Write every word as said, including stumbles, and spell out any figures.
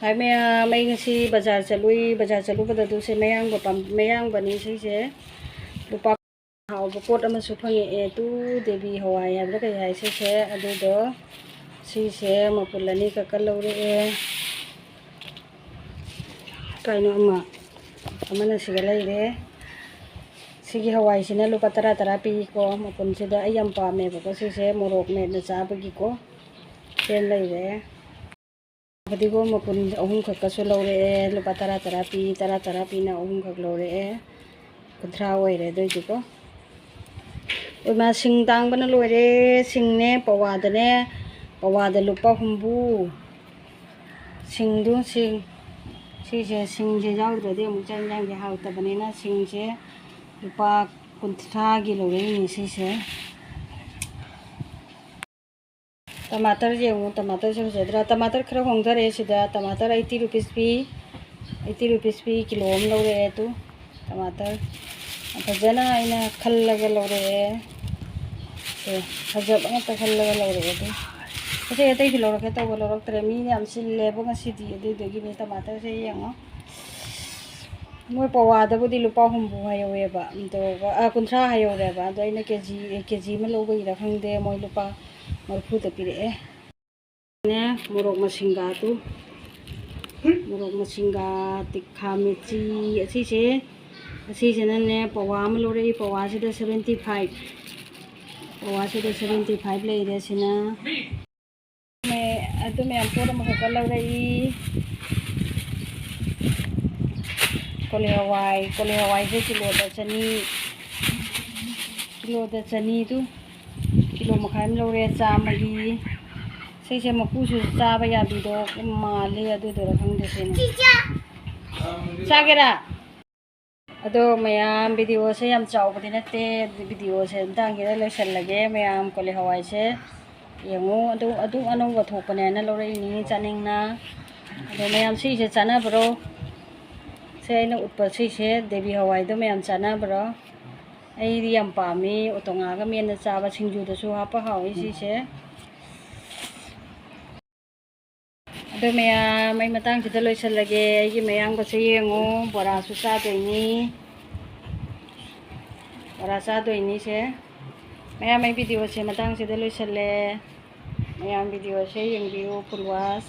ꯍꯥꯏ ꯃꯌꯥꯝ, ꯑꯩ ꯉꯁꯤ ꯕꯖꯥꯔ ꯆꯠꯂꯨꯏ꯫ ꯕꯖꯥꯔ ꯆꯠꯂꯨꯕꯗ ꯑꯗꯨꯁꯦ ꯃꯌꯥꯡꯕ ꯄꯥꯝ-, ꯃꯌꯥꯡꯕꯅꯤ ꯁꯤꯁꯦ꯫ ꯂꯨꯄꯥ ꯍꯥꯎꯕ ꯄꯣꯠ ꯑꯃꯁꯨ ꯐꯪꯉꯛꯑꯦ꯫ ꯇꯨ ꯗꯦꯕꯤ ꯍꯋꯥꯏ ꯍꯥꯏꯕ꯭ꯔꯥ ꯀꯩ ꯍꯥꯏ ꯁꯤꯁꯦ, ꯑꯗꯨꯗꯣ ꯁꯤꯁꯦ ꯃꯄꯨꯜ ꯑꯅꯤꯈꯛꯀ ꯂꯧꯔꯛꯑꯦ꯫ ꯀꯩꯅꯣ ꯑꯃ, ꯑꯃꯅ ꯁꯤꯒ ꯂꯩꯔꯦ꯫ ꯁꯤꯒꯤ ꯍꯋꯥꯏꯁꯤꯅ ꯂꯨꯄꯥ ꯇꯔꯥ ꯇꯔꯥ ꯄꯤꯀꯣ꯫ ꯃꯄꯨꯟꯁꯤꯗ ꯑꯩ ꯌꯥꯝ ꯄꯥꯝꯃꯦꯕꯀꯣ ꯁꯤꯁꯦ, ꯃꯣꯔꯣꯛ ꯃꯦꯠꯅ ꯆꯥꯕꯒꯤꯀꯣ꯫ ꯁꯦꯝ ꯂꯩꯔꯦ꯫ ꯐꯗꯤꯒꯣꯝ ꯃꯄꯨꯟ ꯑꯍꯨꯝꯈꯛꯀꯁꯨ ꯂꯧꯔꯛꯑꯦ꯫ ꯂꯨꯄꯥ ꯇꯔꯥ ꯇꯔꯥ ꯄꯤ, ꯇꯔꯥ ꯇꯔꯥ ꯄꯤꯅ ꯑꯍꯨꯝꯈꯛ ꯂꯧꯔꯛꯑꯦ꯫ ꯀꯨꯟꯊ꯭ꯔꯥ ꯑꯣꯏꯔꯦ ꯑꯗꯨꯏꯗꯤꯀꯣ꯫ ꯏꯃꯥ, ꯁꯤꯡ ꯇꯥꯡꯕꯅ ꯂꯣꯏꯔꯦ꯫ ꯁꯤꯡꯅꯦ ꯄꯋꯥꯗꯅꯦ, ꯄꯋꯥꯗ ꯂꯨꯄꯥ ꯍꯨꯝꯐꯨ꯫ ꯁꯤꯡꯗꯨ, ꯁꯤꯡ, ꯁꯤꯁꯦ, ꯁꯤꯡꯁꯦ ꯌꯥꯎꯗ꯭ꯔꯗꯤ ꯑꯃꯨꯛ ꯆꯥꯛ ꯏꯟꯖꯥꯡꯁꯦ ꯍꯥꯎꯇꯕꯅꯤꯅ ꯁꯤꯡꯁꯦ ꯂꯨꯄꯥ ꯀꯨꯟꯊ꯭ꯔꯥꯒꯤ ꯂꯧꯔꯛꯏꯅꯦ ꯁꯤꯁꯦ꯫ ꯇꯃꯥꯇꯔ ꯌꯦꯡꯉꯨ, ꯇꯃꯥꯇꯔꯁꯦ ꯐꯖꯗ꯭ꯔꯥ? ꯇꯃꯥꯇꯔ ꯈꯔ ꯍꯣꯡꯊꯔꯛꯑꯦ ꯁꯤꯗ꯫ ꯇꯃꯥꯇꯔ eighty rupees ꯄꯤ, eighty rupees ꯄꯤ꯫ ꯀꯤꯂꯣ ꯑꯃ ꯂꯧꯔꯛꯑꯦ꯫ ꯇꯨ ꯇꯃꯥꯇꯔ ꯐꯖꯅ ꯑꯩꯅ ꯈꯜꯂꯒ ꯂꯧꯔꯛꯑꯦ꯫ ꯁꯦ, ꯐꯖꯕ ꯉꯥꯛꯇ ꯈꯜꯂꯒ ꯂꯧꯔꯛꯑꯦ꯫ ꯑꯗꯨ ꯑꯇꯩ ꯑꯇꯩꯁꯨ ꯂꯧꯔꯛꯀꯦ ꯇꯧꯕ ꯂꯧꯔꯛꯇ꯭ꯔꯦ꯫ ꯃꯤ ꯌꯥꯝ ꯆꯤꯜꯂꯦꯕ ꯉꯁꯤꯗꯤ, ꯑꯗꯨꯏꯗꯨꯒꯤꯅꯤ꯫ ꯇꯃꯥꯇꯔꯁꯦ ꯌꯦꯡꯉꯣ꯫ ꯃꯣꯏ ꯄꯋꯥꯗꯕꯨꯗꯤ ꯂꯨꯄꯥ ꯍꯨꯝꯐꯨ ꯍꯥꯏꯍꯧꯋꯦꯕ, ꯑꯗꯨꯒ, ꯑ, ꯀꯨꯟꯊ꯭ꯔꯥ ꯍꯥꯏꯍꯧꯔꯦꯕ꯫ ꯑꯗꯣ ꯑꯩꯅ ꯀꯦ ꯖꯤ, ꯀꯦ ꯖꯤ ꯑꯃ ꯂꯧꯕꯒꯤꯔ ꯈꯪꯗꯦ, ꯃꯣꯏ ꯂꯨꯄꯥ ꯃꯔꯤꯐꯨꯗ ꯄꯤꯔꯛꯑꯦ꯫ ꯅꯦ, ꯃꯣꯔꯣꯛ ꯃꯁꯤꯡꯒꯥꯗꯨ, ꯃꯣꯔꯣꯛ ꯃꯁꯤꯡꯒꯥ, ꯇꯤꯛꯈꯥ ꯃꯤꯔꯆꯤ, ꯑꯁꯤꯁꯦ, ꯑꯁꯤꯁꯤꯅꯅꯦ, ꯄꯋꯥ ꯑꯃ ꯂꯧꯔꯛꯏ꯫ ꯄꯋꯥꯁꯤꯗ seventy five, ꯄꯋꯥꯁꯤꯗ seventy five ꯂꯩꯔꯦ꯫ ꯁꯤꯅ ꯃꯦ-, ꯑꯗꯨ ꯃꯌꯥꯝ ꯄꯣꯠ ꯑꯃꯈꯛꯀ ꯂꯧꯔꯛꯏ꯫ ꯀꯣꯂꯤ ꯍꯋꯥꯏ, ꯀꯣꯂꯤ ꯍꯋꯥꯏꯁꯦ ꯀꯤꯂꯣꯗ ꯆꯅꯤ, ꯀꯤꯂꯣꯗ ꯆꯅꯤꯗꯨ, ꯀꯤꯂꯣ ꯃꯈꯥꯏ ꯑꯃ ꯂꯧꯔꯦ, ꯆꯥꯝꯃꯒꯤ꯫ ꯁꯤꯁꯦ ꯃꯀꯨꯁꯨ ꯆꯥꯕ ꯌꯥꯕꯤꯗꯣ ꯃꯥꯜꯂꯤ, ꯑꯗꯨꯗꯨꯔ ꯈꯪꯗꯦ ꯁꯤꯅꯦ꯫ ꯆꯥꯒꯦꯔꯥ? ꯑꯗꯣ ꯃꯌꯥꯝ, ꯚꯤꯗꯤꯑꯣꯁꯦ ꯌꯥꯝ ꯆꯥꯎꯕꯗꯤ ꯅꯠꯇꯦ, ꯚꯤꯗꯤꯑꯣꯁꯦ ꯃꯇꯥꯡꯁꯤꯗ ꯂꯣꯏꯁꯤꯜꯂꯒꯦ꯫ ꯃꯌꯥꯝ ꯀꯣꯂꯤ ꯍꯋꯥꯏꯁꯦ ꯌꯦꯡꯉꯨ, ꯑꯗꯨ, ꯑꯗꯨ ꯑꯅꯧꯕ ꯊꯣꯛꯄꯅꯦꯅ ꯂꯧꯔꯛꯏꯅꯤ, ꯆꯥꯅꯤꯡꯅ꯫ ꯑꯗꯣ ꯃꯌꯥꯝ ꯁꯤꯁꯦ ꯆꯥꯅꯕ꯭ꯔꯣ? ꯁꯦ ꯑꯩꯅ ꯎꯠꯄ ꯁꯤꯁꯦ ꯗꯦꯕꯤ ꯍꯋꯥꯏꯗꯣ ꯃꯌꯥꯝ ꯆꯥꯅꯕ꯭ꯔꯣ? ꯑꯩꯗꯤ ꯌꯥꯝ ꯄꯥꯝꯃꯤ, ꯎꯇꯣꯡꯉꯥꯒ ꯃꯦꯠꯅ ꯆꯥꯕ, ꯁꯤꯡꯖꯨꯗꯁꯨ ꯍꯥꯞꯄ ꯍꯥꯎꯏ ꯁꯤꯁꯦ꯫ ꯑꯗꯣ ꯃꯌꯥꯝ, ꯑꯩ ꯃꯇꯥꯡꯁꯤꯗ ꯂꯣꯏꯁꯤꯜꯂꯒꯦ꯫ ꯑꯩꯒꯤ ꯃꯌꯥꯡꯕꯁꯦ ꯌꯦꯡꯉꯨ, ꯕꯣꯔꯥꯁꯨ ꯆꯥꯗꯣꯏꯅꯤ, ꯕꯣꯔꯥ ꯆꯥꯗꯣꯏꯅꯤꯁꯦ꯫ ꯃꯌꯥꯝ, ꯑꯩ ꯚꯤꯗꯤꯑꯣꯁꯦ ꯃꯇꯥꯡꯁꯤꯗ ꯂꯣꯏꯁꯤꯜꯂꯦ꯫ ꯃꯌꯥꯝ, ꯚꯤꯗꯤꯑꯣꯁꯦ ꯌꯦꯡꯕꯤꯌꯨ, full watch꯫